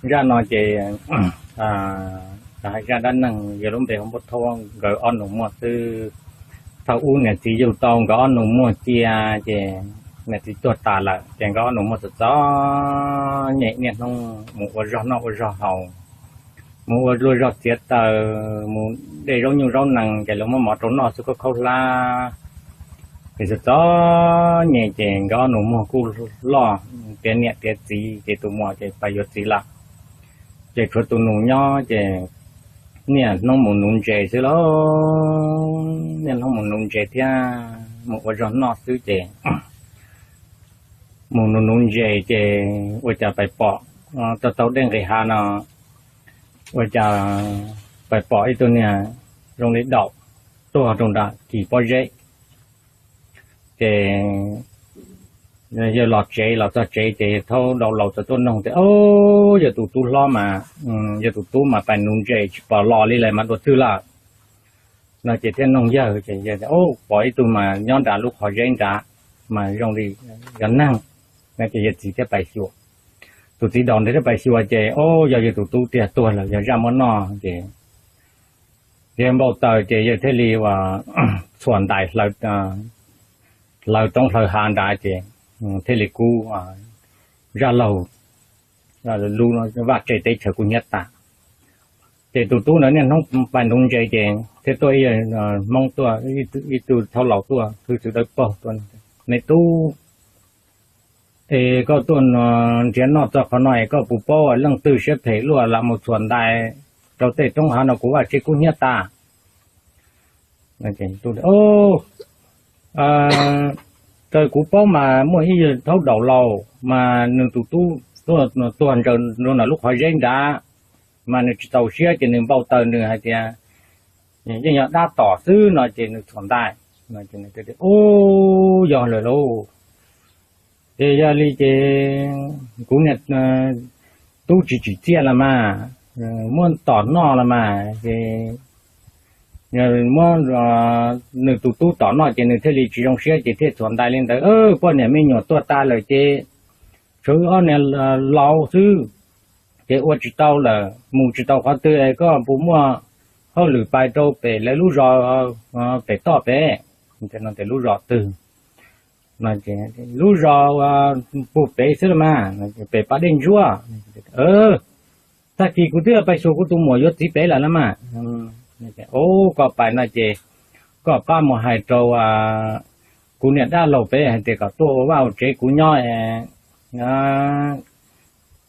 Zaj no ces hais zaj dab neeg yog lub npe hu Npauj Thaub, nkawd ob nus muaj xwb. Thaum ub niam txiv yug tau nkawd ob nus muaj cia, ces niam txiv tuag tas lawm ces nkawd ob nus muaj txom txom nyem, niaj hnub mus ua zog noj ua zog haus, mus ua luaj zog txiav taws, mus de zaub nyuj zaub nees ces lawv muab mov rau noj xwb, khaub khaub hlab. Ces txom txom nyem ces nkawd ob nus muag kuj loj, tiav niam tiav txiv ces tus muam ces pais yuav txiv lawm. Ces tshuav tus nus nyob ces niaj hnub mus nuv ntses xwb lauj, niaj hnub mus nuv ntses thiab mus ua zog noj xwb ces mus nuv nuv ntses ces ua cas pais pom, tau tau dej nqis hav no, ua cas pais pom ib tug niag zoo li daum tuag rau nram kis pob zeb. Ces yawg los tsev, los txog tsev ces yawg thaub daus laus txawm tuaj noog tias, Ob, yawg tus tub hlob mas, yawg tus tub mas pais nuv ntses tsis pom los li lawm mas dua twg lawm? No ces thiaj noog yawg ces yawg, Ob, pom ib tug mas nyob nram lub qhov zeb nrad, mas zoo li yog neeg. No ces yawg txiv thiaj pais xyuas, tus txiv daus ntawd thiaj pais xyuas ces, Ob, yog yawg tus tub tiag tuag lawm, yog zaj muab noj ces yawg npau taws ces yawg thiaj li ua txhuam ntais hlawv roob hlawv hav nrad ces thiaj li kub zaj laug lub vaj tse teb chaws kub hnyiab tas. Ces tus tub ntawd niaj hnub pais nuv ntses ces thiaj tuaj ib Hmoob tuaj, ib tug thaub laus tuaj, hwj txwv dawb paug tuaj, Me tub, es koj tuaj nrhiav noj txog qhov no es koj puas paub leej twg siab phem luaj lam mus txhuam ntais rau tej roob hav no kuv vaj tse kub hnyiab tas? Raws kuv paub mas muaj ib yawg thaub daus laus mas nws tus tub tuag ntsaws rau ntawm lub qhov zeb nrad, mas nws tsis txaus siab ces nws npau taws nws hais tias yeej yog dab tom xwb no ces nws txhuam ntais. Ub, yog lawm lauj. Ces yog li ces kuv niag tub tsis tsim txiaj los mas, muab tom noj los mas, muab nws tus tub tom noj ces nws thiaj li tsis zoo siab ces thiaj txhuam ntais li ntawd. Poj niam me nyuam tuag tas lawm ces tshuav wb ob niag laus xwb, ces ua tsis tau lawm, mus tsis tau qhov twg es koj puas muaj hauj lwm pais rau pem lawv lub zos pem toj pem? Lub zos twg? Lub zos puag pem xwb los mas, pem pas dej ntsuab. Tag kis kuv twb pais xyuas kuv tus muam yuav txiv pem lawm los mas. Koj pais no ces koj pab mus hais rau kuv niam dab laug pem hais tias kom tuaj ua vaj ua tsev kuv nyob.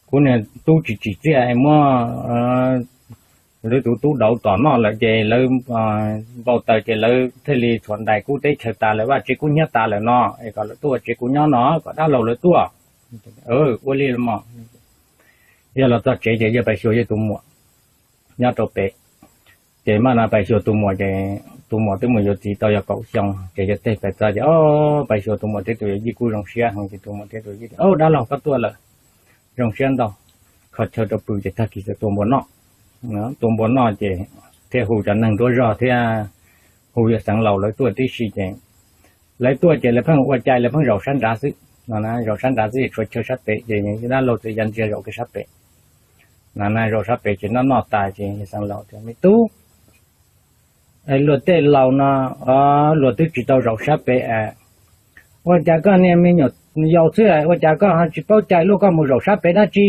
Kuv niag tub tsis tsim txiaj es muab lawv tus tub daus tom noj lawm ces lawv npau taws ces lawv thiaj li txhuam ntais kub teb chaws tas lawm, vaj tsev kub hnyiab tas lawm no es kom lawv tuaj ua tsev kuv nyob no kom dab laug lawv tuaj. Ua li los mas. Yawg los txog tsev ces yawg pais xyuas yawg tus muam nyob rau pem. Ces mas no pais xyuas tus muam ces tus muam twb mus yuav txiv tau yog kaum xyoo ces yawg teg pais txog ces, o, pais xyuas tus muam thiab tus yawm yij kuj zoo siab heev ces tus muam thiab tus yawm yij tias, o, dab laug koj tuaj lawm, zoo siab ntau, kho chaw rau pw ces tag kis txawm tua npua noj. Tua npua noj ces thiaj hu cov neeg nruab zog thiab hu yawg xeev laus lawv tuaj tib si ces lawv tuaj ces lawv pheej ua cai, lawv pheej zaum sab nrad xwb no, zaum sab nrad xwb es tshuav chaw sab pem ces dab laug txawm ya ntsia zaum kiag sab pem no, zaum sab pem ces noj noj tas ces yawg xeev laus tias, me tub, luag tej laus no, luag twb tsis tau zaum sab pem, ua cas koj niag me nyuam yaus xwb ua cas koj ho tsis paub cai luaj, koj mus zaum sab pem dab tsi?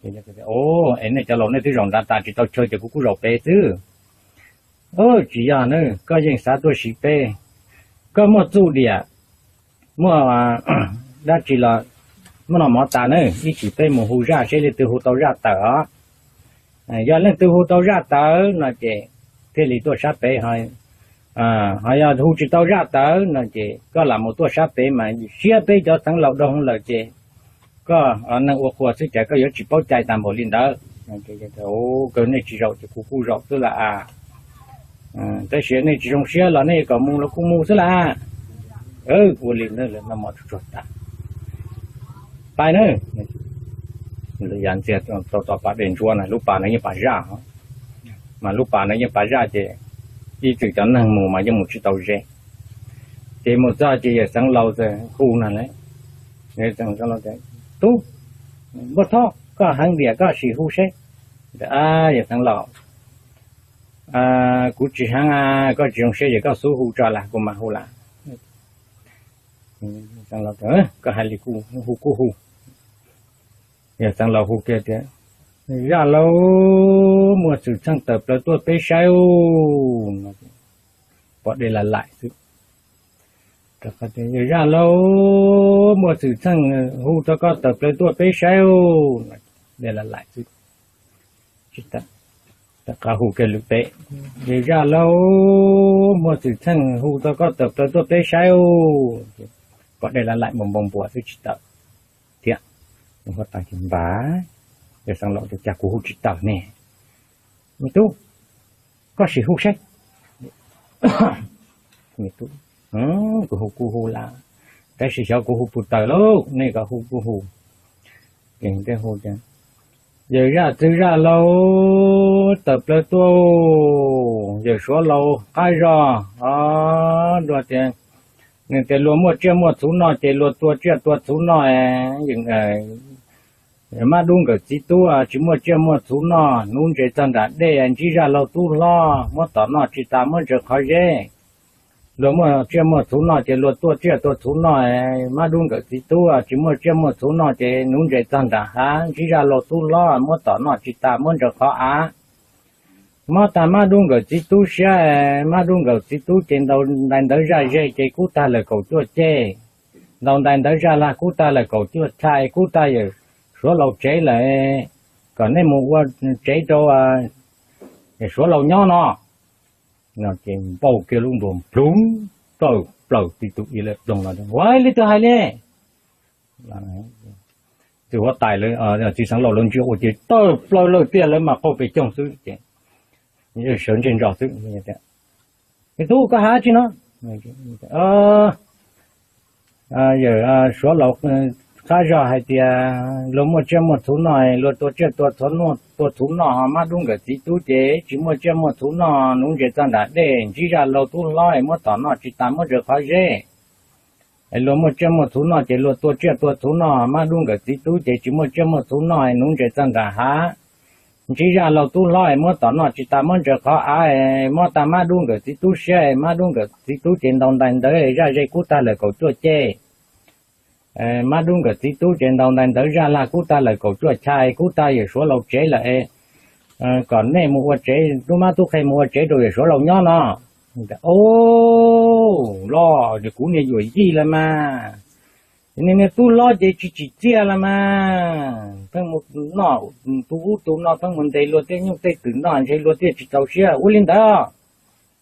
Es nej cov laus nej twb zaum nrad tas tsis tau chaw ces kuv kuj zaum pem xwb. Tsis yog na, koj yeej xav tuaj siv peb, koj muaj txuj diam, muaj dab tsi los muab noj mov tas na, ib chim peb mus hu zaj seb leej twg hu tau zaj tawm os. Yog leej twg hu tau zaj tawm no ces thiaj li tuaj sab pem, ho yog hu tsis tau zaj tawm no ces koj lam mus tuaj sab pem mas siab peb cov xeev laus doo lawm ces koj neeg ua qhua xwb ces koj yuav tsis paub cai tas npaum li ntawd. Kawg nej tsis zaum ces kuv kuj zaum xwb las. Tab sis nej tsis zoo siab los nej kom mus los kuj mus xwb las. Ua li ntawd lawv noj mov tsuag tsuag tas, pais na. Lawv ya ntxiag rau tom pas dej ntsuab na, lub pas no yeej pas zaj, mas lub pas no yeej pas zaj ces ib txwm cov neeg mus mas yeej mus tsis tau ze. Ces mus txog ces yawg xeev laus txawm hu na, tub, npua thaub, koj heev diam koj sim hu seb. Yawg Xeev Laus, kuv tsis heev, koj tsis zoo siab ces koj xub hu tso las kuv mam hu las. Koj hais li hu kuj hu. Yawg Xeev Laus hu kiag tias, Zaj Lauj, muaj xwm txheej tawm plaws tuaj peb saib ub. Pom dej lam laim xwb. Zaj Lauj, muaj xwm txheej hu rau koj tawm plaws tuaj peb saib ub. Dej lam laim xwb. Rov qab hu kiag lwm peb, Zaj Lauj, muaj xwm txheej hu rau koj tawm plaws tuaj peb saib ub. Pom dej lam laim npau npau npuas xwb tsis tawm thiab. Huab tais tias, Npam, Yawg Xeev Laus, cas kuv hu tsis tawm ne? Me tub, koj sim hu seb. Kuv hu kuj hu las, tab sis xyov kuv hu puas tawm lauj, nej koj hu kuj hu. Yawm Zaj Txwv Zaj Lauj, tawm plaws tuaj, yawm Suav laus qab zog, o, dua tias, nws tias luag muaj tsiaj muaj txhuv noj ces luag tua tsiaj tua txhuv noj. Mab Dub nkawm txiv tub tsis muaj tsiaj muaj txhuv noj, nuv ntses txog nram dej, ntsib Zaj Lauj tub hlob muab tom noj tsis tas muab ntsaws qhov zeb. Luag muaj tsiaj muaj txhuv noj ces luag tua tsiaj tua txhuv noj. Mab Dub nkawm txiv tub tsis muaj tsiaj muaj txhuv noj ces nuv ntses txog nram hav, ntsib Zaj Lauj tub hlob muab tom noj tsis tas muab ntsaws qhov av. Mob tag Mab Dub nkawm txiv tub siab, Mab Dub nkawm txiv tub ces ntaus ntais ntawv zaj zeg ces kub tag lawm kaum cuaj ceg. Ntaus ntais ntawv zaj lag kub tag lawm kaum cuaj chaj, kub tag yawm Suav laus tsev lawm, kom nej mus ua tsev rau Suav laus nyob no. No ces npau kiag lub ntuas plhuv, tawm plaws tib tug ib lawm ploog no, Ua li twg hais li? Txiv huab tais lawv, txiv Xeev Laus lawv ntsia ua ces tawm plaws lawm tiag, lawv mas qaug pes coog xwb ces sawv ntseg ntso xwb. Me tub, koj hais dab tsi no? Yawm Suav laus qab zog hais tias luag muaj tsiaj muaj txhuv noj, luag tua tsiaj tua txhuv noj, Mab Dub nkawm txiv tub ces tsis muaj tsiaj muaj txhuv noj, nuv ntses txog nram dej, ntsib Zaj Lauj tub hlob muab tom noj tsis tas muab ntsaws qhov zeb. Luag muaj tsiaj muaj txhuv noj ces luag tua tsiaj tua txhuv noj, Mab Dub nkawm txiv tub ces tsis muaj tsiaj muaj txhuv noj, nuv ntses txog nram hav, ntsib Zaj Lauj tub hlob muab tom noj tsis tas muab ntsaws qhov av. Mob tag Mab Dub nkawm txiv tub siab, Mab Dub nkawm txiv tub ces ntaus ntais ntawv zaj zeg kub tag lawm kaum cuaj ceg. Mab Dub nkawm txiv tub ces ntaus ntais ntawv zaj lag kub tag lawm kaum cuaj chaj, kub tag yawm Suav laus tsev lawm, kom nej mus ua tsev, tub mab tub qhe mus ua tsev rau yawm Suav laus nyob no. Los kuv niag yuam yij los mas, niag niag tub hlob ces tsis tsim txiaj los mas, pheej mus noj tus ub tus no, pheej mus ntes luag tej nyuj tej twm noj, ntshe luag thiaj tsis txaus siab. Ua li ntawd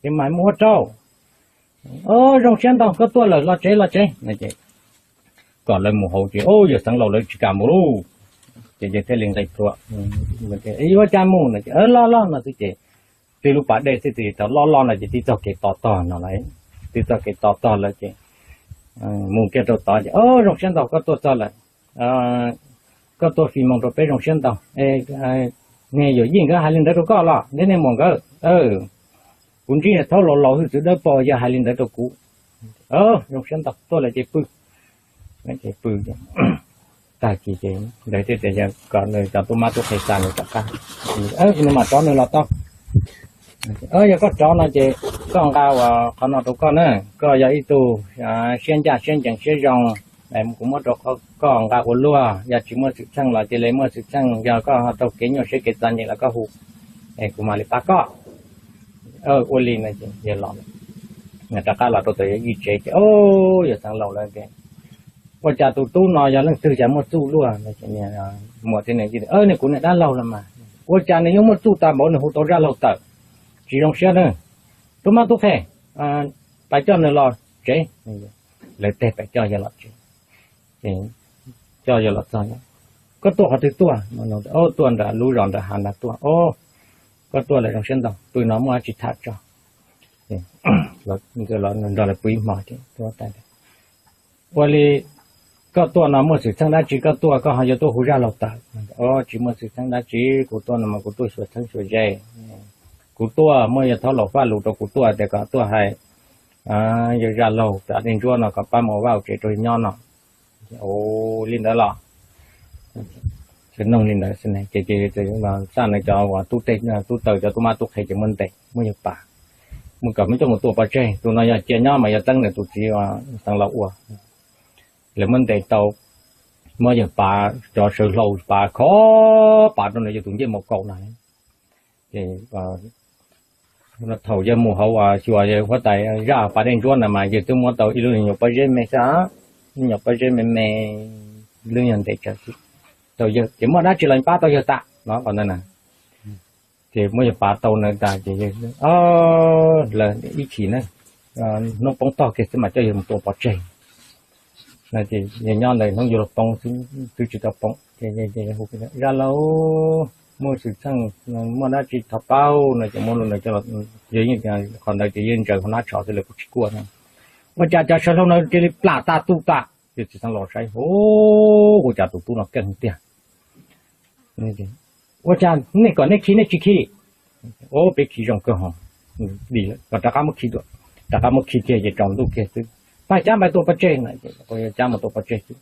ces mam mus ua rau. Zoo siab ntau, koj tuaj lawm los tsev los tsev. Kom lawv mus hauv ces yawg Xeev Laus lawv tsis kam mus lauj. Ces yawg thiaj li nqis plhuav, yuav cas mus no, los los no xwb ces tib lub pas dej xwb ces thaum loj loj no ces tib txoj kev to tog no lawm, tib txoj kev to tog lawm ces mus kiag rau tod ces zoo siab ntau, koj tuaj txog lawm, koj tuaj fij moo rau peb zoo siab ntau. Niag yuam yij nkawd hais li ntawd rau koj los neb, nej muam nkawd, kuv ntsib niag thaub laus laus hwj txwv dawb paug yog hais li ntawd rau kuv. Zoo siab ntau, tuaj lawm ces pw. Pw tag kis ces ntawd thiaj tias kom nws cov tub mab tub qhe xa nws rov qab, nws mam rov nws los tau. Yog koj rov no ces koj nqa uas qhov no rau koj na, koj yog ib tug siab ncaj siab ncees siab zoo, kuv muab rau koj nqa ua luaj, yog tsis muaj xwm txheej los cia li muaj xwm txheej, yog koj ho taug kev nyuaj siab kev txom nyem los koj hu, kuv mam li pab koj. Ua li no ces yawg los, rov qab los rau tom yawg yij tsev ces yawg Xeev Laus lawv tias, ua cas tus tub no yog leej twg cas muaj txuj luaj? Muam thiab nws, kuv niag dab laug los mas, ua cas nws yuav muaj txuj tag npaum nws hu tau Zaj Laug tawm, tsis zoo siab na. Tub mab tub qhe, pais coj nws los tsev. Lawv teg pais coj yawg los tsev. Coj yawg los txog, koj tuaj qhov twg tuaj? Tuaj nram lub zos nram hav nrad tuaj. Koj tuaj lawm zoo siab ntau, pw no muaj dab tsi tham tso. Nrog lawv pw ib hmo ces, ua li koj tuaj no muaj xwm txheej dab tsi koj tuaj, koj ho yuav tuaj hu Zaj Laug tawm? Tsis muaj xwm txheej dab tsi, kuv tuaj no mas kuv tuaj xyuas txheeb xyuas ze. Kuv tuaj muaj yawg Thab Laus faj lus rau kuv tuaj tias kom tuaj hais yawg Zaj Laug tom dej ntsuab no kom pab mus ua vaj ua tsev rau nyob no. Li ntawd los? Nug li ntawd ces, ces, ces, xaj no cov uas tub teg tub taw, cov tub mab tub qhe ces muab ntes, muab yawg pav, mus kom muab coj mus tua pov tseg. Tus no yog cia nyob mas yog txeeb nws tus txiv uas xeev laus ua. Lawv muab ntes tau, muab yawg pav, cov saw hlau pav khov pav rau nws yawg tus ncej mus kaum na. Ces thaum yawg mus hauv uas xyuas yawg huab tais zaj pas dej ntsuab na mas yawg twb muab tau ib lub nyuag pob zeb me xwb, lub nyuag pob zeb me me, lub nyuag ntes tsawv xwb. Tau yawg ces muaj dab tsi los pab tau yawg tas no qhov ntawd na. Ces muab yawg pav tau na tas ces, lawv ib chim na, hnub poob tog kiag xwb mas coj yawg mus tua pov tseg. Yawg nyob ntawd hnub yuav luag poob xwb twb tsis tau poob. Zaj laug, muaj xwm txheej, muaj dab tsi thov paub no ces muab lub ntawd, qhov ntawd ces yawg ntsaws hauv hnab tsho xwb lawv kuj tsis kuaj no. Ua cas cov saw hlau no cia li plam tas tu tas, yawg txiv xeev laus saib, ua cas tus tub no keej tiag. Ua cas nej kom nej khi nej tsis khi? Peb khi zoo kawg ho, kom rov qab muab khi dua. Rov qab muab khi kiag ces tsaus ntuj kiag xwb, pab cab mus tua pov tseg no, cab mus tua pov tseg xwb.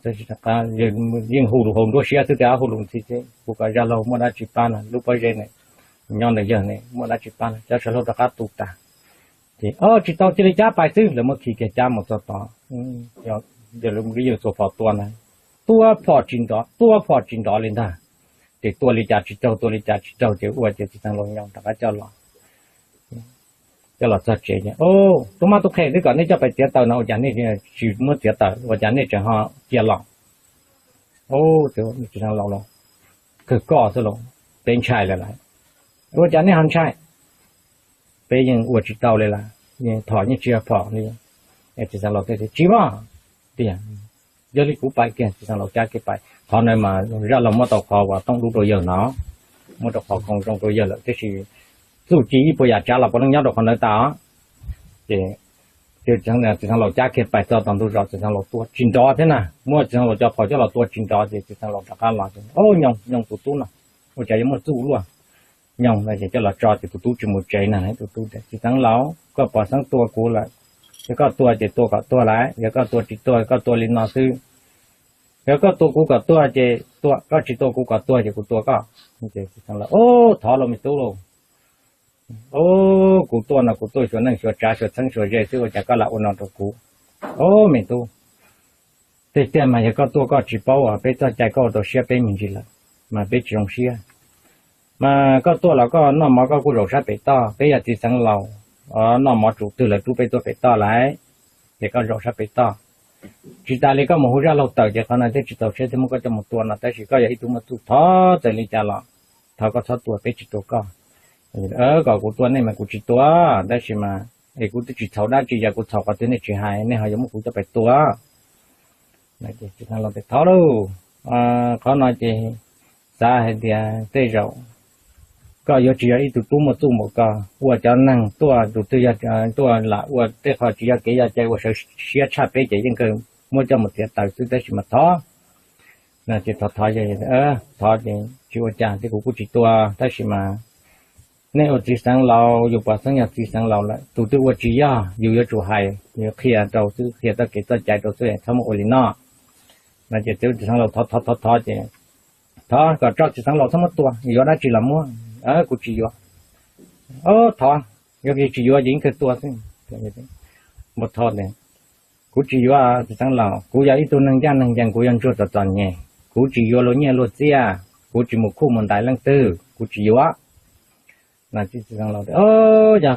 Yeej hu lus hauv nruab siab xwb tias hu lus ntxhi xwb, kuv kom zaj laug muaj dab tsi pab no, lub pob zeb ne, nyob ntawm yawg ne muaj dab tsi pab no, cov saw hlau rov qab tu tas. Ces tsis tau, cia li cab pais xwb, lawv muab khi kiag cab mus txog tod, yawg txua phom tua na, tua phom tsis nrov, tua phom tsis nrov li ntag. Ces tua li cas tsis raug, tua li cas tsis raug ces ua ces txiv xeev laus nyoos rov qab coj los, coj los txog tsev ces, tub mab tub qhe, twb kom nej coj pais txiav taws no ua cas nej tsis muab txiav taws, ua cas nej tseem ho cia los? Txiv xeev laus, kawg koj xwb los, peb ntshai lawm lauj. Ua cas nej ho ntshai? Peb yeej ua tsis tau li lawm, yeej phom yeej tsis yog phom li. Txiv xeev laus teb tias tsis muaj tiag, yog li kuv pais kiag. Txiv xeev laus cab kiag pais, qhov na mas zaj laug muab tau qhov uas tooj dub rau yawg no, muab rau qhov khoom zoo rau yawg lawm tiam sis txuj ci ib puas yam tsav los puav leej nyob rau qhov ntawd tas. Ces txiv xeev laus cab kiag pais txog tom ntug zos, txiv xeev laus tua tsis nrov thiab na, muab txiv xeev laus cov phom coj los tua tsis nrov ces txiv xeev laus rov qab los, o nyoos, nyoos tus tub no, ua cas yuav muaj txuj luaj. Nyoos no ces coj los tso ces tus tub tsis mus tsev na, tus tub tias txiv xeev laus, koj pom xeeb tua kuv lawm, yog koj tua ces tua kom tuag lawm, yog koj tua tsis tuag koj tua li no xwb. Yog koj tua kuv kom tuag ces tua, koj tsis tua kuv kom tuag ces kuv tua koj. Ces txiv xeev laus, o, thov lauj me tub lauj, o, kuv tuaj no kuv tuaj xyuas neej xyuas tsav xyuas txheeb xyuas ze xwb ua cas koj lam ua no rau kuv? O, me tub, tiag tiag mas yog koj tuaj koj tsis paub uas peb txoj cai koj ua tau siab peb me ntsis lawm, mas peb tsis zoo siab. Mas koj tuaj los koj noj mov koj kuj zaum sab pem toj, peb yog txiv xeev laus, noj mov tsum twg lawv rub peb tuaj pem toj lawm, ces koj zaum sab pem toj. Tsis tas li koj mus hu zaj laug tawm ces qhov no thiaj tsis txaus siab thiaj muab koj coj mus tua no, tab sis koj yog ib tug muaj txuj, thov txawm li cas los thov koj txhob tua, peb tsis tua koj. Kom kuv tua nej mas kuv tsis tua, tab sis mas es kuv twb tsis txhaum dab tsi, yog kuv txhaum qhov twg nej tsis hais nej ho yuav muab kuv coj pais tua. Thov lauj, qhov no ces xav hais tias tej zaum koj yuav tsis yog ib tug tub muaj txuj npaum ko, ua cov neeg tuaj tus twg yog tuaj lam ua tej qho tsis yog kev yog cai ua sawv siab tshaj peb ces yeej kawg muab coj mus txiav taws xwb, tab sis mas thov, ces thov thov, thov ces tsis ua cas ces kuv kuj tsis tua, tab sis mas nej ua txiv xeev laus, yus pom xeeb yog txiv xeev laus lawm, tus twg ua tsis yog yus yuav tsum hais, yus qhia rau xwb, qhia txoj kev txoj cai rau xwb, txhob muab ua li no. No ces txiv xeev laus thov thov thov thov ces thov kom tso txiv xeev laus txhob muab tua, yuav dab tsi los muab, kuv tsis yuav. Thov, yog tsis yuav ces yeej kawg tua xwb. Npau thov tias kuv tsis yuav, txiv xeev laus, kuv yog ib tug neeg ncaj neeg ncees, kuv yog ntsuag txom txom nyem, kuv tsis yuav luag nyiaj luag txiaj, kuv tsis mus khuj mus ntais leej twg, kuv tsis yuav. Yog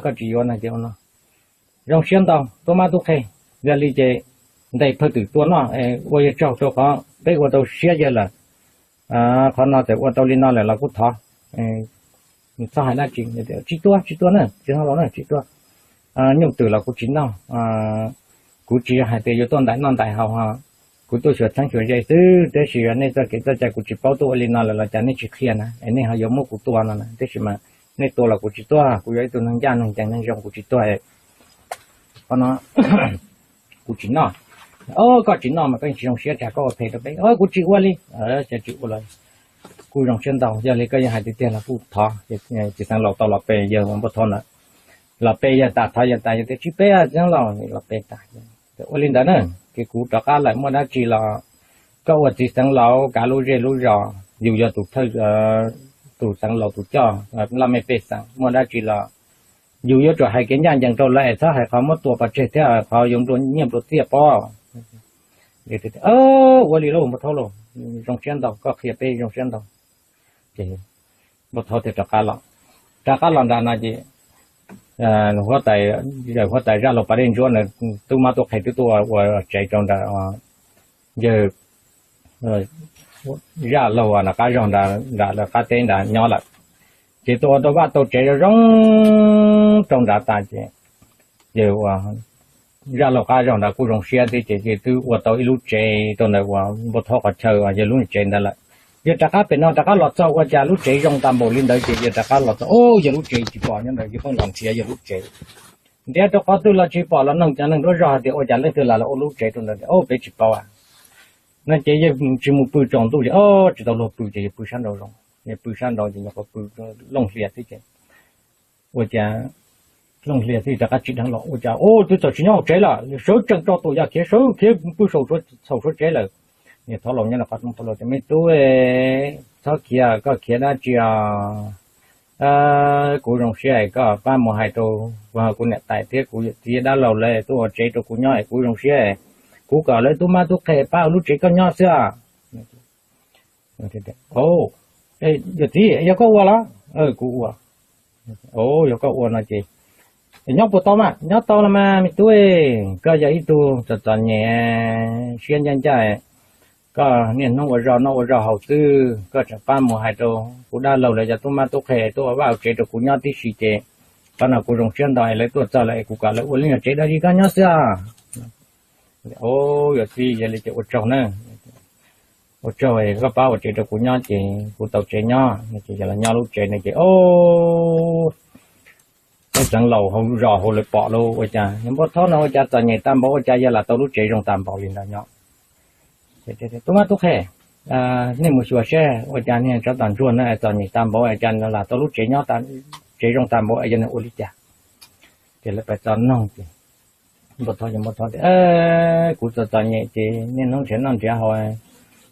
koj tsis yuav no ces zoo siab ntau tub mab tub qhe, yog li ces ntes phawj twm tua noj, ua yawg tsaug rau qhov peb ua tau siab yawg lawm. Qhov no txawm ua tau li no lawm los kuj thov, txhob hais dab tsi. Tsis tua, tsis tua na, tsis tua na, tsis tua. Nyuj twm los kuv tsis noj, kuv tsis yog hais tias yuav tuaj ntais noj ntais haus ho, kuv tuaj xyuas txheeb xyuas ze xwb, tab sis nej txoj kev txoj cai kuv tsis paub, tuaj ua li no lawm los cas nej tsis qhia na, es nej ho yuav muab kuv tua no na, tab sis mas nej tua los kuv tsis tuag, kuv yog ib tug neeg ncaj neeg ncees neeg zoo kuv tsis tuag. Qhov no kuv tsis noj. Koj tsis noj mas koj yeej tsis zoo siab tsam koj ua phem rau peb. Kuv tsis ua li, tsis ua los kuj zoo siab ntau, yog li koj yeej hais tiag tiag los kuj thov. Txiv xeev laus tau los pe yawg ua npau thov ntawd, los pe yawg tas thov yawg tas yawg tias tsis pe txiv xeev laus, los pe tas. Ua li ntawd na, ces kuv rov qab lawm, muaj dab tsi los koj ua txiv xeev laus kav lub zej lub zos, yus yog tus thawj, tus xeev laus tus coj, laj mej pej xeem, muaj dab tsi los yus yuav tsum hais kev ncaj ncees rau lawv es txhob hais qhov muab tua pov tseg thiab hais qhov yuav nplua nyiaj nplua txiaj pob. Ua li lauj Npau Thaub lauj, zoo siab ntau, koj qhia peb zoo siab ntau. Ces Npau Thaub thiaj rov qab los, rov qab los nram no ces huab tais, huab tais Zaj Laug Pas Dej Ntsuab na, tub mab tub qhe twb tuaj ua tsev rau nram, yawg Zaj Laug nram qab zog nram lawv qab teb nrad nyob lawm. Ces tuaj ua tau vaj tau tsev zoo zoo rau nrad tas ces yawg ua Zaj Laug qab zog nrad kuj zoo siab thiab ces twb ua tau ib lub tsev rau ntawm uas Npau Thaub qhov chaw uas yawg lub tsev ntawd lawm. Yawg rov qab pem no rov qab los txog ua cas lub tsev zoo tas npaum li ntawd ces yawg rov qab los txog, o, yawg lub tsev tsis pom nyob ntawd, yawg pheej los nrhiav yawg lub tsev. Nrhiav rau qhov twg los tsis pom, los noog cov neeg nruab zog hais tias ua cas leej twg los ua lub tsev rau ntawd, o, peb tsis paub a. No ces yawg tsis mus pw tsaus ntuj ces, o, tsis tau luag pw ces yawg pw sab nraud zoo, yawg pw sab nraud ces nyuam qhuav pw looj hlias xwb ces ua cas looj hlias xwb rov qab tsim dheev los ua cas, o, twb txawm tsis nyob hauv tsev lawm, sawv tsees tso tus yog khiav sawv khiav pw saum suav tsev lawm. Niag Thaub Laus nyob rau qhov Thaub Laus tias, me tub, txhob khiav, koj khiav dab tsi os? Kuv zoo siab es koj pab mus hais rau kuv niam tais thiab kuv yawm txiv dab laug lawv tuaj ua tsev rau kuv nyob es kuv zoo siab, kuv kom lawv tub mab tub qhe pab ua lub tsev koj nyob xwb. Yawm txiv, yog koj ua los? Kuv ua. Yog koj ua no ces nyob puas tau mas? Nyob tau los mas me tub, koj yog ib tug txom txom nyem siab ncaj ncaj, koj niaj hnub ua zog noj ua zog haus xwb, koj tseem pab mus hais rau kuv dab laug lawv cov tub mab tub qhe tuaj ua vaj ua tsev rau kuv nyob tib si ces qhov no kuv zoo siab ntau es lawv tuaj txog lawm es kuv kom lawv ua lub nyuag tsev dab tsi koj nyob xwb. Yawm txiv, yog li ces ua tsaug na, ua tsaug koj pab ua tsev rau kuv nyob ces kuv tau tsev nyob. Ces yog los nyob lub tsev no ces, o, tej xeev laus hauv zos hauv lawv pom lawm ua cas Npau Thaub no ua cas txom nyem tag npaum ua cas yog lam tau lub tsev zoo tag npaum li ntawd nyob. Tub mab tub qhe, nej mus xyuas seb ua cas niag tsov tom ntsuag no txom nyem tag npaum ua cas lam tau lub tsev nyob, tsev zoo tag npaum yog nws ua li cas. Ces lawv pais txog noog ces Npau Thaub, Npau Thaub tias, kuv txom txom nyem ces niaj hnub nrhiav noj nrhiav haus,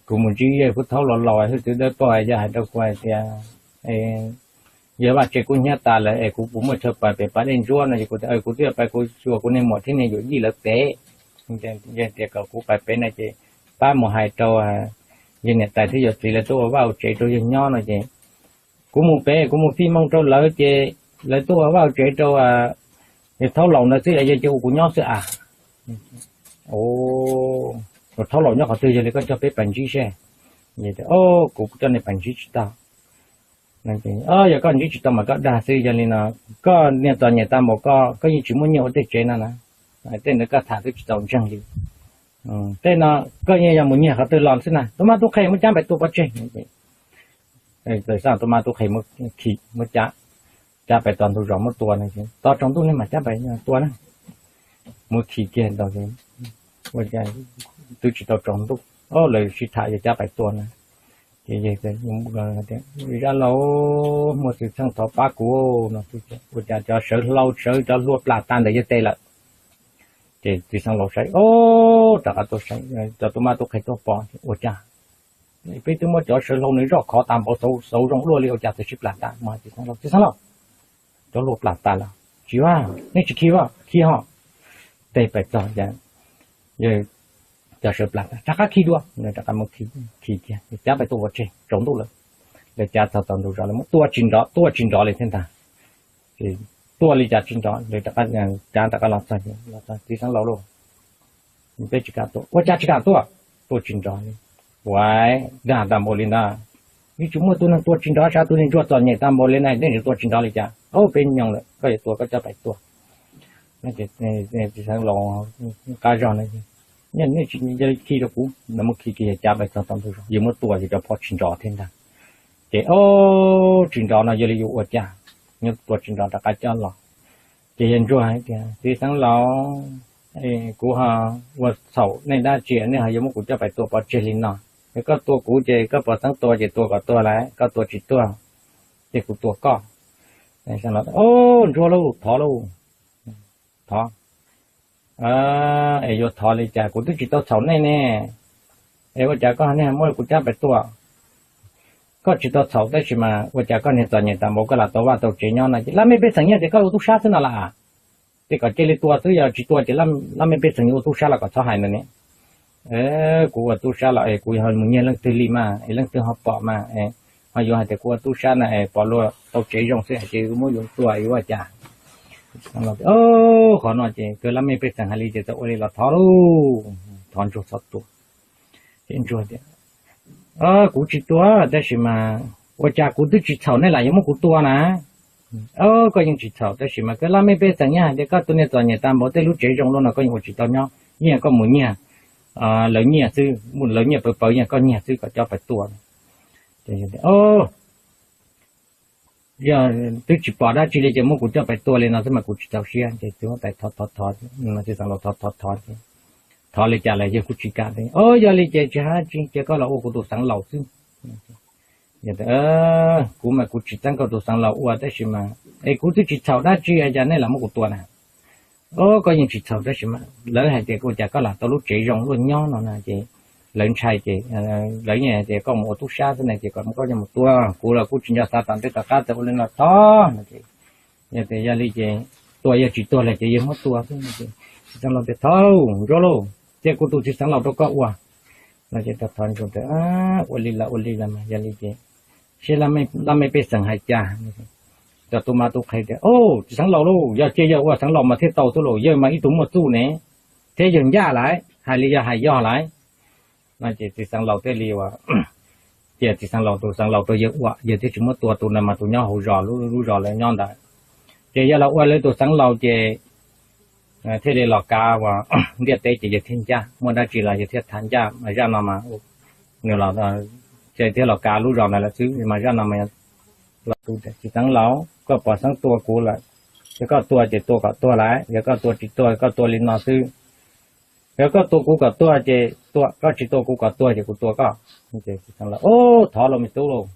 kuv mus ntsib yawg Phub Thaub Laus Laus hwj txwv dawb paug yawg hais rau kuv hais tias yawg vaj tse kub hnyiab tas lawm es kuv puas muaj chaw pais pem pas dej ntsuab no ces kuv tias kuv twb yuav pais, kuv xyuas kuv niag muam thiab niag yawm yij lawv pem, yawg tias kom kuv pais pem no ces pab mus hais rau yawg niam tais thiab yawm txiv lawv tuaj ua vaj ua tsev rau yawg nyob no ces kuv mus pem, kuv mus fij moo rau lawv ces lawv tuaj ua vaj ua tsev rau yawg Thaub Laus ntawd xwb, yawg cia ua kuv nyob xwb a. Yawg Thaub Laus nyob qhov twg, yog li koj coj peb pais ntsib seb. Kuv coj nej pais ntsib tsis tau. Yog koj ntsib tsis tau mas koj dag xwb, yog li no koj niag txom nyem tag npaum koj, koj yeej tsis muaj nyiaj ua tej tsev no na. Tej ntawd koj tham twb tsis txaus ntseeg li. Tej no koj yeej yog mus nyiag qhov twg los xwb na. Tub mab tub qhe muab cab pais tua pov tseg. Tub mab tub qhe muab cab, cab pais txog ntug zos muab tua no, tog tsaus ntuj nej mam cab pais tua na. Muab khi kiag ntawd, ua cas twb tsis tau tsaus ntuj, lawv sib tham yuav cab pais tua na. Ces Zaj Laug, muaj xwm txheej thov pab kuv no, ua cas cov sawv hlau sawv cov hlua plam tas ntawm yawg tes lawm. Ces txiv xeev laus saib, o, rov qab tuaj saib, cov tub mab tub qhe tuaj pom, ua cas peb twb muab cov sawv hlau nws zoj khov tas npaum, xauv zoo luaj li, ua cas txawm sib plam tas. Txiv xeev laus, txiv xeev laus, cov hlua plam tas lawm. Tsis, nej tsis khi, khi ho. Tes pais txog, cov sawv plam tas, rov qab khi dua, rov qab muab khi kiag, cab pais tua pov tseg, tsaus ntuj lawm. Lawv cab txog tom ntug zos, lawv muab tua tsis nrov, tua tsis nrov li thiab ntag. Tua li cas tsis nrov, lawv cab rov qab los txog, txiv xeev laus lauj, peb tsis kam tuaj. Ua cas tsis kam tuaj? Tua tsis nrov li. Ua, dag tas npaum li ntawd, yeej tsis muaj tus neeg tua tsis nrov, sav tus niag ntsuag txom nyem tas npaum li na, nej tua tsis nrov li cas? Peb nyoog lawm, koj yuav tua koj cab pais tua. Txiv xeev laus qab zog na, nej tsis khi rau kuv, lawv muab khi kiag cab pais txog tom ntug zos, yog muab tua ces cov phom tsis nrov thiab ntag. Ces, o, tsis nrov no yog li yuav ua cas, nyob tua tsis nrov rov qab cab los. Ces yawg ntsuag hais tias, txiv xeev laus, kuv ho ua txhaum nej dab tsi nej ho yuav muab kuv coj pais tua pov tseg li no? Yog koj tua kuv ces koj pov xeeb tua ces tua kom tuag lawm, koj tua tsis tuag ces kuv tua koj. Ntsuag lauj, thov lauj, thov. Es yuav thov li cas, kuv twb tsis tau txhaum nej ne. Es ua cas koj niag muab kuv cab pais tua? Koj tsis tau txhaum tab sis mas ua cas koj niag txom nyem tas npaum koj lam tau vaj tau tsev nyob no ces laj mej pej xeem yeej tias koj ua tub sab xwb no las. Ces kom cia li tua xwb, yog tsis tua ces laj mej pej xeem yuav ua tub sab los kom txhob hais ntawd ne. Kuv ua tub sab los es kuv yog mus nyiag leej twg li mas es leej twg ho pom mas es ho yuav hais tias kuv ua tub sab na es pom luag tau tsev zoo xwb hais tias muab yuav tua yuav ua cas. Qhov no ces kawg laj mej pej xeem hais li ces txawm ua li los thov lauj, thov ntsuag txhob tua. Ces ntsuag tias, kuv tsis tua tab sis mas ua cas kuv twb tsis txhaum nej lam yuav muab kuv tua na. Koj yeej tsis txhaum tab sis mas kawg laj mej pej xeem nyob hais tias koj tus niag txom nyem tas npaum tej lub tsev zoo luaj no koj yeej ua tsis tau nyob, yeej koj mus nyiag lawv nyiaj xwb, lawv nyiaj pawg pawg yeej koj nyiag xwb kom coj pais tua. Yog twb tsis pom dab tsi li ces muab kuv coj pais tua li no xwb mas kuv tsis txaus siab ces txiv huab tais thov thov thov, txiv xeev laus thov thov thov ces thov li cas los yawg kuj tsis kam tias, o yog li ces tsis hais dab tsi ces koj los ua kuv tus xeev laus xwb. Kuv mas kuv tsis txeeb koj tus xeev laus ua tab sis mas es kuv twb tsis txhaum dab tsi cas nej lam muab kuv tua na. O koj yeej tsis txhaum tab sis mas lawv hais tias ua cas koj lam tau lub tsev zoo luaj nyob no na ces lawv ntshai ces lawv yeej hais tias koj mus ua tub sab xwb na ces kom koj coj mus tua, kuv los kuj tsis nco xav tom ntej tom qab txawm ua li no thov no ces yog tias yog li ces tua, yog tsis tuag lawm ces yawg muab tua xwb no ces txiv xeev laus tias thov ntsuag lauj, cia kuv tus txiv xeev laus rau koj ua no ces thov ntsuag tias ua li los ua li los mas yog li ces saib laj mej pej xeem hais cas. Cov tub mab tub qhe tias, o txiv xeev laus lauj, yog cia yawg ua xeev laus mas thiaj tau xwb lauj, yawg mas ib tug muaj txuj ne, thiab yawg ncaj lawm, hais li yog hais yog lawm no ces txiv xeev laus thiaj li ua, cia txiv xeev laus tus xeev laus rau yawg ua, yawg thiaj tsis muab tua, tus ntawd mas tus nyob hauv zos, lub zos lawv nyob ntawd. Ces yawg los ua lawv tus xeev laus ces thiaj li los kav ua ntiaj teb ces yawg thiaj ncaj, muaj dab tsi los yawg thiaj tham ncaj, mas zaj no mas nws los, thiaj los kav lub zos ntawd lawm xwb mas zaj no mas los tu tias txiv xeev laus, koj pom xeeb tua kuv lawm, yog koj tua ces tua kom tuag lawm, yog koj tua tsis tuag koj tua li no xwb. Yog koj tua kuv kom tuag ces tua, koj tsis tua kuv kom tuag ces kuv tua koj. Ces txiv xeev laus, o thov lauj me tub lauj,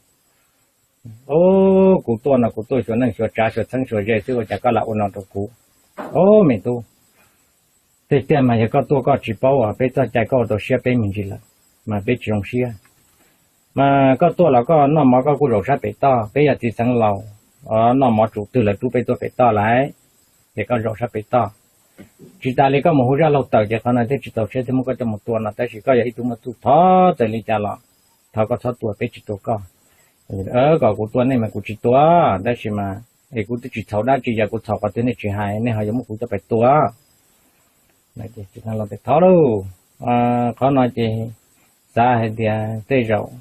o kuv tuaj no kuv tuaj xyuas neej xyuas tsav xyuas txheeb xyuas ze xwb ua cas koj lam ua no rau kuv? O me tub, tiag tiag mas yog koj tuaj koj tsis paub peb txoj cai koj ua tau siab peb me ntsis lawm mas peb tsis zoo siab. Mas koj tuaj los koj noj mov koj kuj zaum sab pem toj, peb yog txiv xeev laus, noj mov tsum twg lawv rub peb tuaj pem toj lawm, ces koj zaum sab pem toj. Tsis tas li koj mus hu zaj laug tawm ces qhov no thiaj tsis txaus siab thiaj muab koj coj mus tua no, tab sis koj yog ib tug muaj txuj, thov txawm li cas los thov koj txhob tua, peb tsis tua koj. Kom kuv tua nej mas kuv tsis tua, tab sis mas es kuv twb tsis txhaum dab tsi, yog kuv txhaum qhov twg nej tsis hais, nej ho yuav muab kuv coj pais tua. Thov lauj, qhov no ces xav hais tias tej zaum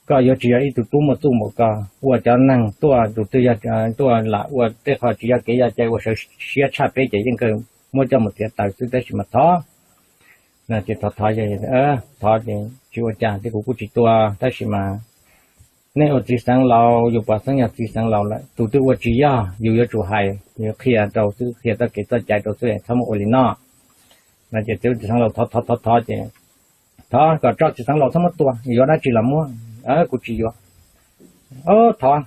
koj yuav tsis yog ib tug tub muaj txuj npaum ko, ua cov neeg tuaj tus twg yog tuaj lam ua tej qho tsis yog kev yog cai ua sawv siab tshaj peb ces yeej kawg muab coj mus txiav taws xwb, tab sis mas thov. Ces thov thov, thov ces tsis ua cas ces kuv kuj tsis tua, tab sis mas nej ua txiv xeev laus, yus pom xeeb yog txiv xeev laus lawm, tus twg ua tsis yog yus yuav tsum hais, yuav qhia rau xwb, qhia txoj kev txoj cai rau xwb, txhob muab ua li no. No ces txiv xeev laus thov thov thov thov ces thov kom tso txiv xeev laus txhob muab tua, yuav dab tsi los muab, kuv tsis yuav. Thov,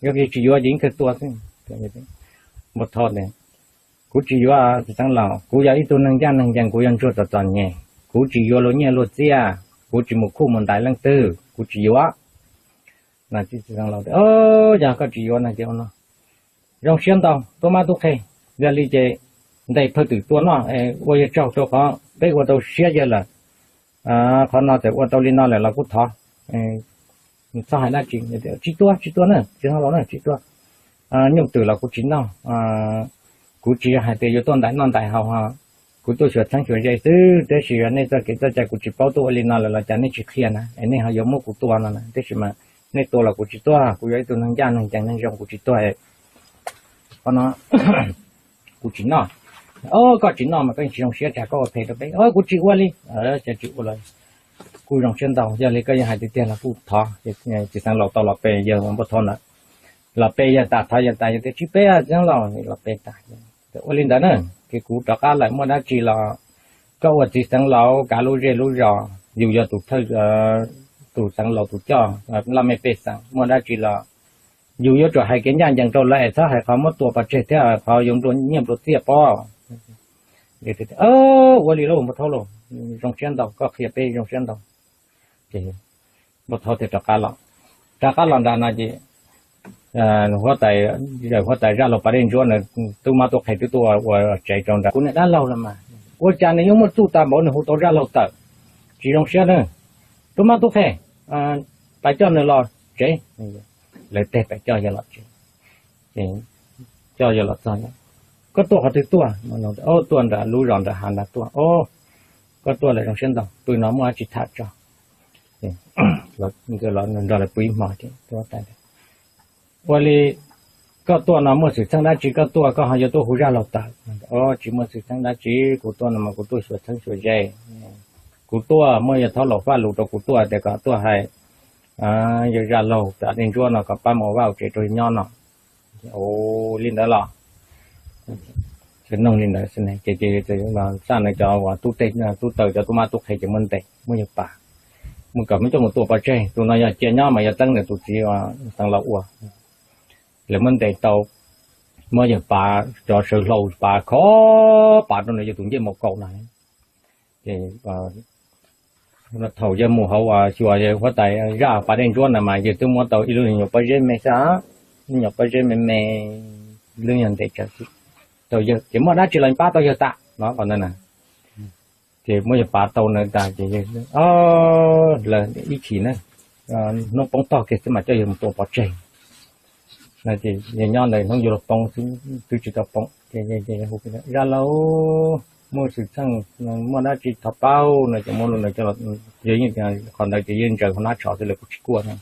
yog tsis yuav ces yeej kawg tua xwb. Npau thov, kuv tsis yuav txiv xeev laus, kuv yog ib tug neeg ncaj neeg ncees, kuv yog ntsuag txom txom nyem, kuv tsis yuav luag nyiaj luag txiaj, kuv tsis mus khuj mus ntais leej twg, kuv tsis yuav. Txiv xeev laus tias, yog koj tsis yuav no ces ua no, zoo siab ntau tub mab tub qhe, yog li ces ntes phawj twm tua noj, ua yawg tsaug rau qhov peb ua tau siab yawg lawm. Qhov no txawm ua tau li no lawm los kuj thov, txhob hais dab tsi. Tsis tua, tsis tua na, txiv xeev laus na, tsis tua. Nyuj twm los kuv tsis noj, kuv tsis yog hais tias yuav tuaj ntais noj ntais haus, kuv tuaj xyuas txheeb xyuas ze xwb, tab sis yog nej txoj kev txoj cai kuv tsis paub tuaj ua li no lawm los cas nej tsis qhia na, es nej ho yuav muab kuv tua no na, tab sis mas nej tua los kuv tsis tuaj, kuv yog ib tug neeg ncaj neeg ncees neeg zoo kuv tsis tuaj. Qhov no kuv tsis noj. Koj tsis noj mas koj yeej tsis zoo siab tsam koj ua phem rau peb. Kuv tsis ua li, cas tsis ua los kuj zoo siab ntau, yog li koj yeej hais tiag tiag los kuj thov. Txiv xeev laus tau los pe yawg ua npauj thab ntawd, los pe yawg tas thov yawg tas yawg tias tsis pe txiv xeev laus, los pe tas. Ua li ntawd na, ces kuv rov qab lawm, muaj dab tsi los koj ua txiv xeev laus kav lub zej lub zos, yus yog tus thawj, tus xeev laus tus coj laj mej pej xeem, muaj dab tsi los yus yuav tsum hais kev ncaj ncees rau lawv es txhob hais qhov muab tua pov tseg thiab qhov yuav nplua nyiaj nplua txiaj pob. Ua li lauj npauj thab lauj, zoo siab ntau, koj qhia peb zoo siab ntau. Ces Npauj Thaub thiaj rov qab los, rov qab los nram no ces huab tais, huab tais Zaj Laug Pas Dej Ntsuab na, tub mab tub qhe twb tuaj ua tsev rau nram kuv niam dab laug los mas, ua cas nws yuav muaj txuj tas npaum nws hu tau Zaj Laug tawm, tsis zoo siab na. Tub mab tub qhe, pab coj nws los tsev. Lawv teb pab coj yawg los tsev. Ces coj yawg los txog, koj tuaj qhov twg tuaj? Tuaj nram lub zos nram hav nrad tuaj. Koj tuaj lawm zoo siab ntau, pw no muaj dab tsi tham tso. Nrog lawv pw ib hmo ces, ua li koj tuaj no muaj xwm txheej dab tsi koj tuaj, koj ho yuav tuaj hu Zaj Laug tawm? Tsis muaj xwm txheej dab tsi, kuv tuaj no mas kuv tuaj xyuas txheeb xyuas ze. Kuv tuaj muaj yawg Thaub Laus faj lus rau kuv tuaj tias kom tuaj hais yawg Zaj Laug Pas Dej Ntsuab no kom pab mus ua vaj ua tsev rau nyob no. Ua li ntawd los, nug li ntawd ces, ces xaj na cov uas tub taws cov tub mab tub qhe ces muab ntes, muab yawg pav, mus kom muab coj mus tua pov tseg. Tus no yog cia nyob mas yog teeb ntawm tus txiv Xeev Laus ua. Lawv muab ntes tau, muab yawg pav cov saw hlau pav khov pav rau nws yawg tus ncej maum kaum na. Ces thaum yawg mus hauv uas xyuas huab tais Zaj Pas Dej Ntsuab na mas yawg twb muab tau ib lub nyuam pob zeb me xwb, lub nyuam pob zeb me me, lub nyuag ntes tsawv xwb. Tau yawg ces muaj dab tsi los pab tau yawg tas no qhov ntawd na. Ces muab yawg pav tau na tas ces lawv ib chim na, hnub poob tog kiag xwb mas coj yawg mus tua pov tseg. Yawg nyob ntawd hnub yuav luag poob xwb twb tsis tau poob ces, Zaj Laug, muaj xwm txheej, muaj dab tsi thov paub no ces muab lub ntawd, yawg yeej, qhov ntawd ces yeej ntsaws hauv hnab tsho xwb lawv kuj tsis kuaj na.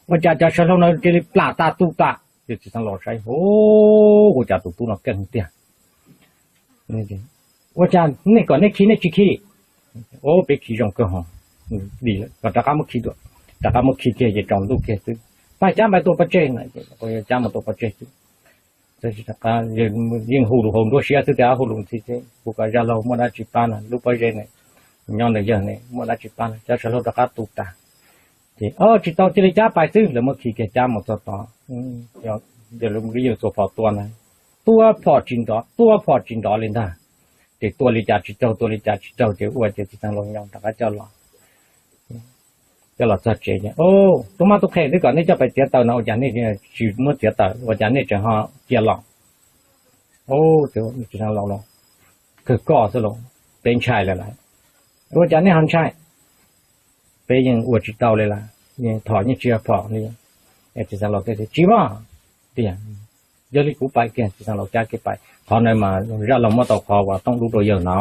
Ua cas cov saw hlau no cia li plam tas tu tas? Yawg txiv Xeev Laus saib, ua cas tus tub no keej tiag. Ua cas nej kom nej khi nej tsis khi? Peb khi zoo kawg ho, kom rov qab muab khi dua. Rov qab muab khi kiag ces tsaus ntuj kiag xwb, pab cab npais tua pov tseg na. Cab mus tua pov tseg xwb. Yeej hu lus hauv nruab siab xwb tias hu lus ntxhi xwb, kuv kom Zaj Laug muaj dab tsi pab na, lub pob zeb ne, nyob ntawm yawg ne muaj dab tsi pab na, cov saw hlau rov qab tu tas. Ces tsis tau, cia li cab pais xwb, lawv muab khi kiag cab mus txog tod. Yawg txua phom tua na, tua phom tsis nrov, tua phom tsis nrov li ntag. Ces tua li cas tsis raug, tua li cas tsis raug ces ua ces txiv Xeev Laus nyoos rov qab coj los, coj los txog tsev ces, tub mab tub qhe, twb kom nej coj pais txiav taws no ua cas nej tsis muab txiav taws, ua cas nej tseem ho cia los? Txiv Xeev Laus los kawg koj xwb los, peb ntshai lawm lawm. Ua cas nej ho ntshai? Peb yeej ua tsis tau li lawm, yeej phom yeej tsis yog phom li. Txiv Xeev Laus thiaj tias tsis muaj, tiag, yog li kuv pais kiag. Txiv Xeev Laus cab kiag pais. Qhov ntawd mas Zaj Laug muab tau qhov uas tooj dub rau yawg no,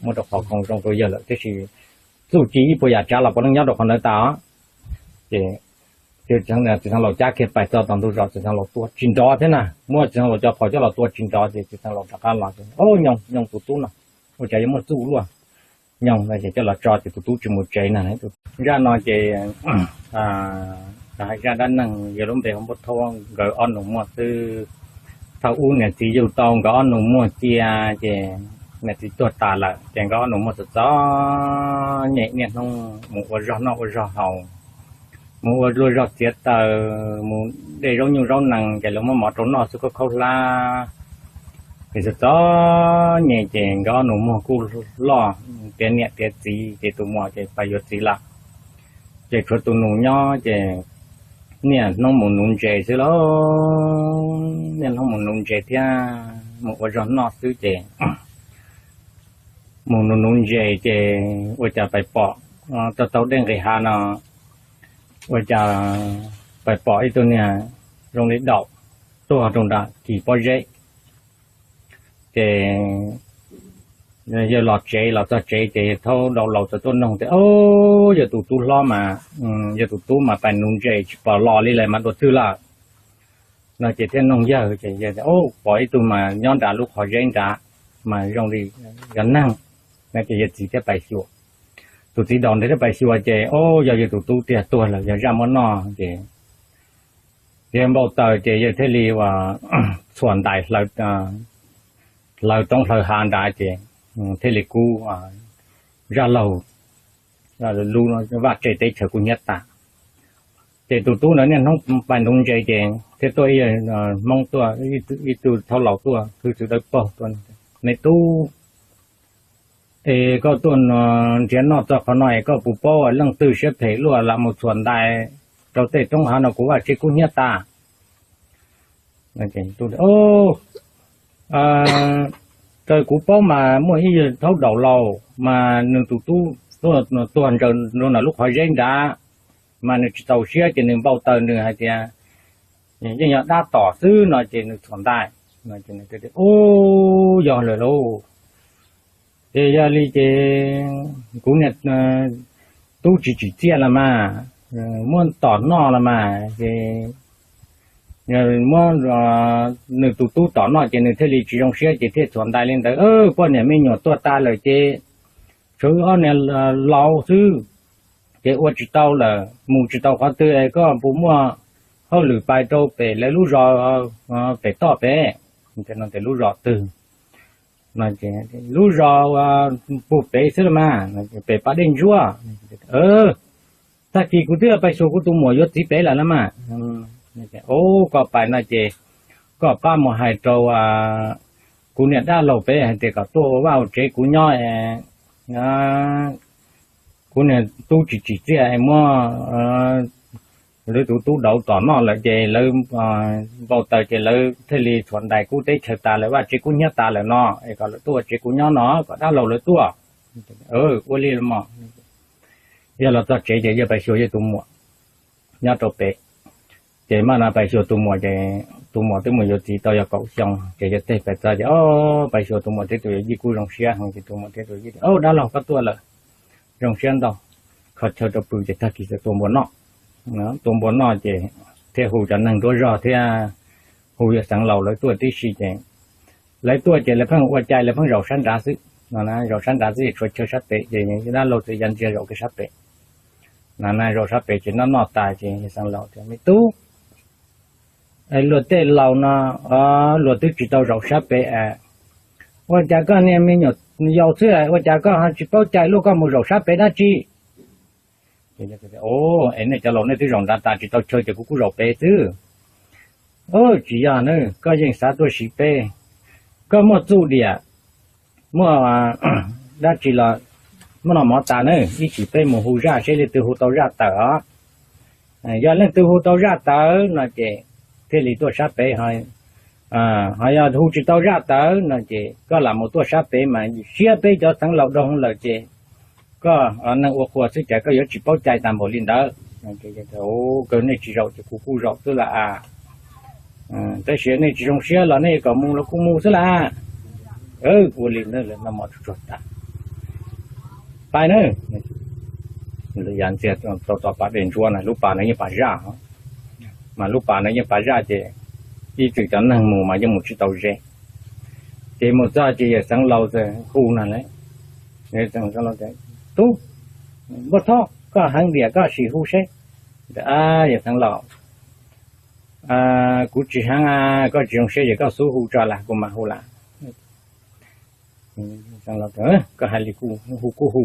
muab tau qhov khoom zoo rau yawg lawm, tiam sis txuj ci ib puas yam tsav los puav leej nyob rau qhov ntawd tas. Ces Txiv Xeev Laus cab kiag pais txog tom ntug zos, Txiv Xeev Laus tua tsis nrov thiab na, muab Txiv Xeev Laus cov phom coj los tua tsis nrov ces Txiv Xeev Laus rov qab los, o, nyoos nyoos tus tub no, ua cas yuav muaj txuj luaj. Nyoos no ces coj los tso ces tus tub tsis mus tsev na. Zaj no ces, hais zaj dab neeg yog lub npe hu Npauj Thaub, nkawd ob nus muag xwb. Thaum ub niam txiv yug tau nkawd ob nus muag cia, ces niam txiv tuag tas lawm ces nkawd ob nus muag txom txom nyem, niaj hnub mus ua zog noj ua zog haus, mus ua luag zog txiav taws, mus de zaub nyuj zaub nees ces lawv muab mov rau noj xwb, khaub khaub hlab. Ces txom txom nyem ces nkawd ob nus muag kuj loj, tiav niam tiav txiv, ces tus muam ces pais yuav txiv lawm. Ces tshuav tus nus nyob ces niaj hnub mus nuv ntses xwb lauj, niaj hnub mus nuv ntses thiab mus ua zog noj xwb ces mus nuv nuv ntses ces ua cas pais pom, tau tau dej nqis hav no, ua cas pais pom ib tug niag zoo li daum tuag rau nram kis pob zeb. Ces yawg los tsev, los txog tsev ces yawg thaub dau laus txawm tuaj noog tias, o, yawg tus tub hlob mas, yawg tus tub mas pais nuv ntses tsis pom los li lawm mas dua twg lawm? No ces thiaj noog yawg ces yawg tias, o, pom ib tug mas nyob nram lub qhov zeb nrad mas zoo li yog neeg. No ces yawg txiv thiaj pais xyuas. Tus txiv daus ntawd thiaj pais xyuas ces, o, yog yawg tus tub tiag, tuag lawm, yog zaj muab noj ces yawg npau taws ces yawg thiaj li ua txhuam ntais hlawv roob hlawv hav nrad ces thiaj li kub Zaj Laug lub vaj tse teb chaws kub hnyiab tas. Ces tus tub ntawd niaj hnub pais nuv ntses ces thiaj tuaj ib Hmoob tuaj, ib tug thaub laus tuaj, hwj txwv dawb paug tuaj, me tub, Es koj tuaj nrhiav noj txog qhov no es koj puas paub leej twg siab phem luaj lam mus txhuam ntais rau tej roob hav no kuv vaj tsev kub hnyiab tas? Raws kuv paub mas muaj ib thaub daum laus mas nws tus tub tuag ntsaws rau ntawm lub qhov zeb nrad, mas nws tsis txaus siab ces nws npau taws nws hais tias yeej yog dab tom xwb no ces nws txhuam ntais. Ub, yog lawm lauj. Ces yog li ces kuv niag tub tsis tsim txiaj los mas, muab tom noj los mas ces muab nws tus tub tom noj ces nws thiaj li tsis zoo siab ces thiaj txhuam ntais li ntawd. Poj niam me nyuam tuag tas lawm ces tshuav wb ob niag laus xwb, ces ua tsis tau lawm, mus tsis tau qhov twg es koj puas muaj hauj lwm pais rau pem lawv lub zos pem toj pem? Lub zos twg? Lub zos puag pem xwb los mas, pem pas dej ntsuab. Tag kis kuv twb pais xyuas kuv tus muam yuav txiv pem lawm los mas. Ub, koj pais no ces koj pab mus hais rau kuv niag dab laug pem hais tias kom tuaj ua vaj ua tsev kuv nyob. Kuv niag tub tsis tsim txiaj muab lawv tus tub daum tom noj lawm ces lawv npau taws ces lawv thiaj li txhuam ntais kub teb chaws tas lawm, vaj tsev kub hnyiab tas lawm no es kom lawv tuaj ua tsev kuv nyob no kom dab laug lawv tuaj. Ua li los mas. Yog los txog tsev ces yawg pais xyuas yawg tus muam nyob rau pem. Ces mas no pais xyuas tus muam ces tus muam twb mus yuav txiv tau yog kaum xyoo ces yawg teb pais txog ces, o, pais xyuas tus muam thiab tus yawm yij kuj zoo siab heev ces tus muam thiab tus yawm yij tias, o, dab laug koj tuaj lawm, zoo siab ntau, kho chaw rau pw ces tag kis txawm tua npua noj. Tua npua noj ces thiaj hu cov neeg nruab zog thiab hu yawg xeev laus lawv tuaj tib si ces lawv tuaj ces lawv pheej ua cai lawv pheej zaum sab nrad xwb no, zaum sab nrad xwb es tshuav chaw sab pem ces dab laug txawm ya ntsia zaum kiag sab pem no, zaum sab pem ces noj noj tas ces yawg xeev laus tias, me tub, luag tej laus no, luag twb tsis tau zaum sab pem, ua cas koj niag me nyuam yaus xwb ua cas koj ho tsis paub cai luaj koj mus zaum sab pem dab tsi? Es nej cov laus nej twb zaum nrad tas tsis tau chaw ces kuv kuj zaum pem xwb. Tsis yog na, koj yeej xav tuaj siv peb. Koj muaj txuj diam, muaj dab tsi los muab noj mov tas na, ib chim peb mus hu zaj seb leej twg hu tau zaj tawm os. Yog leej twg hu tau zaj tawm no ces thiaj li tuaj sab pem, ho yog hu tsis tau zaj tawm no ces koj lam mus tuaj sab pem mas siab peb cov xeev laus doo lawm ces koj neeg ua quas xwb cas koj yuav tsis paub cai tas npaum li ntawd. Kawg nej tsis zaum ces kuv kuj zaum xwb las as. Tab sis nej tsis zoo siab los nej kom mus los kuj mus xwb las. Ua li ntawd lawv noj mov tsuag tsuag tas, pais na. Lawv ya ntxiag tau tom pas dej ntsuab na, lub pas no yeej pas zaj, mas lub pas no yeej pas zaj ces ib txwm cov neeg mus mas yeej mus tsis tau ze. Ces mus txog ces yawg xeev laus txawm hu no las, tub, npua thob, koj heev diam koj sim hu seb. Yawg xeev laus, kuv tsis heev, koj tsis zoo siab ces koj xub hu tso las kuv mam hu las. Koj hais li hu kuj hu.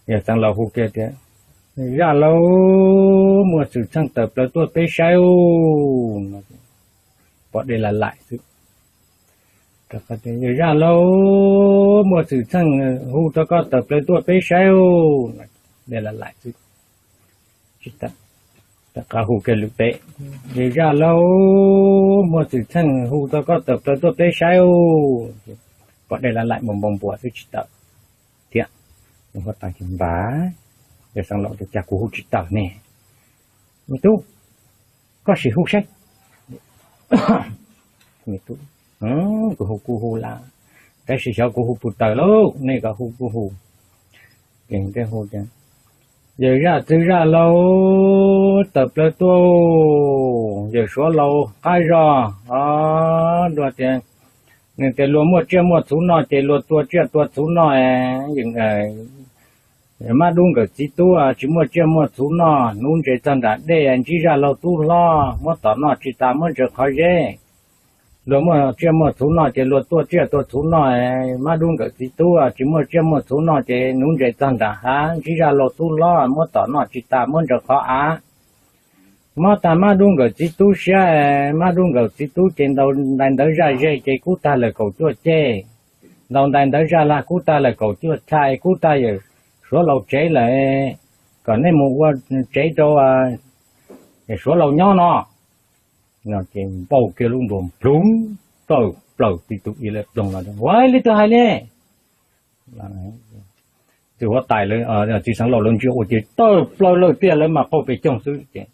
Yawg xeev laus hu kiag tias, zaj lauj, muaj xwm txheej tawm plaws tuaj peb saib ub. Pom dej lam laim xwb. Yawg zaj lauj, muaj xwm txheej hu rau koj tawm plaws tuaj peb saib ub. Dej lam laim xwb. Rov qab hu kiag lwm peb, yawg zaj lauj, muaj xwm txheej hu rau koj tawm plaws tuaj peb saib ub. Pom dej lam laim npau npau npuas xwb tsis tawm thiab. Huab tais tias, npam, yawg xeev laus tias cas kuv hu tsis tawm ne? Me tub, koj sim hu saib. Kuv hu kuj hu las, tab sis xyov kuv hu puas tawm lauj, nej kom hu kuj hu. Hu, yawg zaj txwv zaj lauj, tawm plaws tuaj, yawg suav laus qab zog os, luag tias, nws tias luag muaj tsiaj muaj txhuv noj ces luag tua tsiaj tua txhuv noj. Mab dub nkawm txiv tub tsis muaj tsiaj muaj txhuv noj, nuv ntses txog nram dej, ntsib zaj laug tub hlob muab tom noj tsis tas muab ntsaws qhov zeb. Luag muaj tsiaj muaj txhuv noj ces luag tua tsiaj tua txhuv noj. Mab dub nkawm txiv tub tsis muaj tsiaj muaj txhuv noj ces nuv ntses txog nram hav, ntsib zaj laug tub hlob muab tom noj tsis tas muab ntsaws qhov av. Mob tag mab dub nkawm txiv tub siab, mab dub nkawm txiv tub ces ntaus ntais ntawv zaj zeg ces kub tag lawm kaum cuaj ceg. ntaus ntais ntawv zaj lag kub tag lawm, kaum cuaj chai kub tag, yawm suav laus tsev lawm, kom nej mus ua tsev rau yawm suav laus nyob no. Ces npau kiag lub npluag nploog, tawm plaws ti tus i la ploog los, ua li twg hais li. Txiv huab tais, txiv xeev laus lawv ntsia ua ces tawm plaws lawm tiag, lawv mas qaug pes coog xwb ces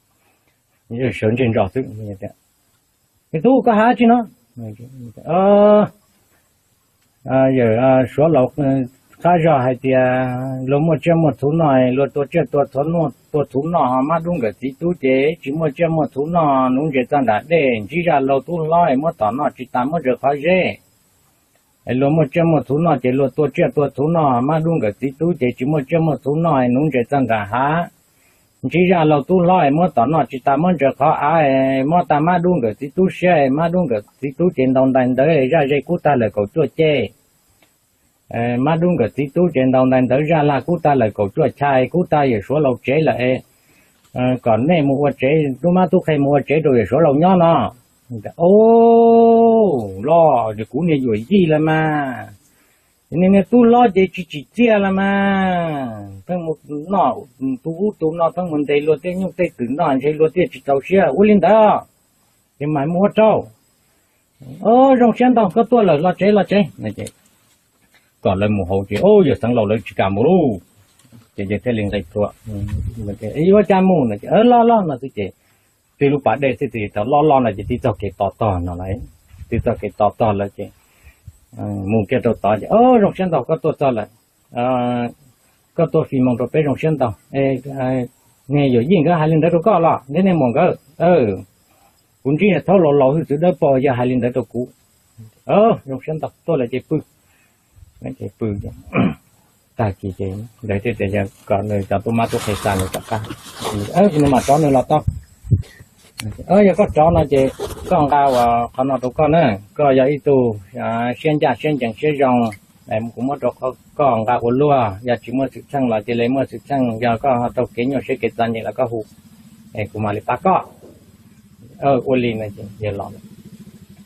sawv ntseg ntso xwb. Tub, koj hais tsi no? Yawm suav laus qab zog hais tias luag muaj tsiaj muaj txhuv noj, luag tua tsiaj tua txhuv noj, mab dub nkawm txiv tub ces tsis muaj tsiaj muaj txhuv noj, nuv ntses txog nram dej, ntsib zaj laug tub hlob es muab tom noj tsis tas muab ntsaws qhov zeb. Luag muaj tsiaj muaj txhuv noj ces luag tua tsiaj tua txhuv noj, mab dub nkawm txiv tub ces tsis muaj tsiaj muaj txhuv noj, nuv ntses txog nram hav, ntsib zaj laug tub hlob es muab tom noj tsis tas muab ntsaws qhov av, mob tag mab dub nkawm txiv tub siab, mab dub nkawm txiv tub ces ntaus ntais ntawv zaj ze kub tag lawm kaum cuaj ceg. Mab dub nkawm txiv tub ces ntaus ntais ntawv zaj lag kub tag lawm kaum cuaj chai kub tag, yawm suav laus tsev lawm, kom nej mus ua tsev, tub mab tub qhe mus ua tsev rau yawm suav laus nyob no. Ub, los kuv niag yuam yij los mas, niag niag tub hlob ces tsis tsim txiaj los mas, pheej mus noj tus ub tus no, pheej mus ntes luag tej nyuj tej twm noj, ntshe luag thiaj tsis txaus siab, ua li ntawd ces mam mus ua rau. Zoo siab ntau, koj tuaj lawm los tsev los tsev. Kom lawv mus hauv ces yawm xeev laus lawv tsis kam mus lauj, ces yawg thiaj li nqis plhuav, yuav ua cas mus no, los los no xwb ces tib lub pas dej xwb, thaum loj loj no ces tib txoj kev to tog no lawm, tib txoj kev to tog lawm ces mus kiag rau tod ces zoo siab ntau, koj tuaj txog lawm, koj tuaj fim moos rau peb zoo siab ntau. Niag yuam yij nkawd hais li ntawd rau koj los neb, nej muam nkawd, kuv ntsib niag thaub laus laus hwj txwv dawb paug yog hais li ntawd rau kuv. Zoo siab ntau, tuaj lawm ces pw. Pw tag kis ces ntawd thiaj tias kom nws cov tub mab tub qhe xa nws rov qab, nws mam rov nws los tau. Yog koj rov no ces koj nqa uas qhov no rau koj na, koj yog ib tug siab ncaj siab ncees siab zoo, kuv muab rau koj nqa ua luaj, yog tsis muaj xwm txheej los cia li muaj xwm txheej, yog koj ho taug kev nyuaj siab kev txom nyem los koj hu, kuv mam li pab koj. Ua li no ces yawg los,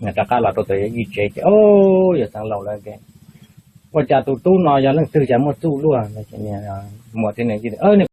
rov qab los rau tom yawg yij tsev ces, o, yawg xeev laus lawv tias, ua cas tus tub no yog leej twg cas muaj txuj luaj no. Muam thiab nws,